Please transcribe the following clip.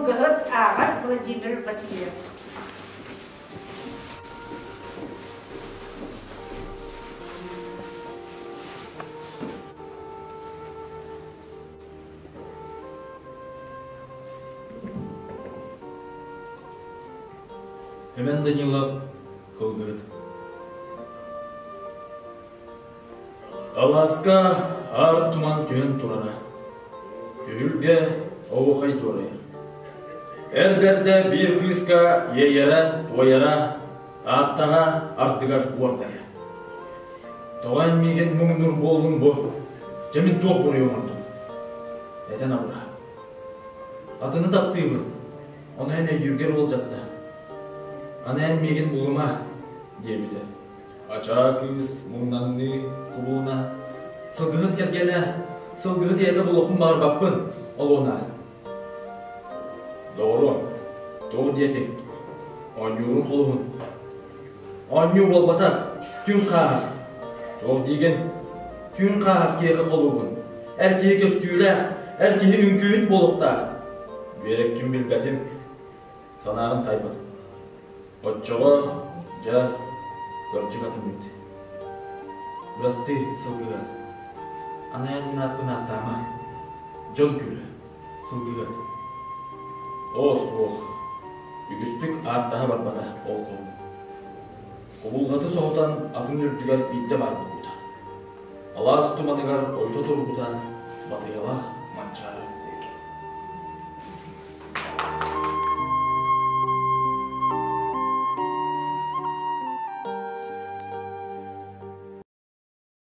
Сылгыһыт ааҕар Владимир Васильев. Эмэн Данилов кылгыһыт. Алааска аар туман түһэн турара. Түһүлгэ оһуохай дуорайар. Эр бэрдэ биир кыыска иэйэрэ, туойара, ааттаһа ардыгар уордайа. Тоҕо эн миигин муҥнуур буоллуҥ бу? Дьэ мин туох буруйу оҥордум? Этэн абыра. Атыны таптыыбын, ону эн өйдүүргэр уолдьаста. Аны эн миигин булума, диэбитэ. Ачаа кыыс муҥнанныы кубулуна, сылгыһыт кэргэнэ, сылгыһыт ийэтэ буолуохпун баҕарбаппын, олуона. Доҕоруом, туох диэтиҥ? Оонньуурун холуһун. Оонньуу буолбатах, түҥ хааһах. Туох диигин? Түүн хааһах киэхэ холуубун. Эр киһи көстүүлээх, эр киһи үҥкүүһүт буолуохтаах. Биэрэккин билбэтим, санааҕын таайбатым. Оччоҕо, дьэ, кырдьык атыммыт. Бырастыы, сылгыһыат. Аны эн ааппын ааттаама. Дьон күлэ, сылгыһыат. Оо, суох. Үгүстүк ааттаһа барбата ол хоһун. Кубулҕаты соһутан атын үрдүгэр биирдэ баар буолбута. Алаас туманыгар ойута турбута батыйалаах.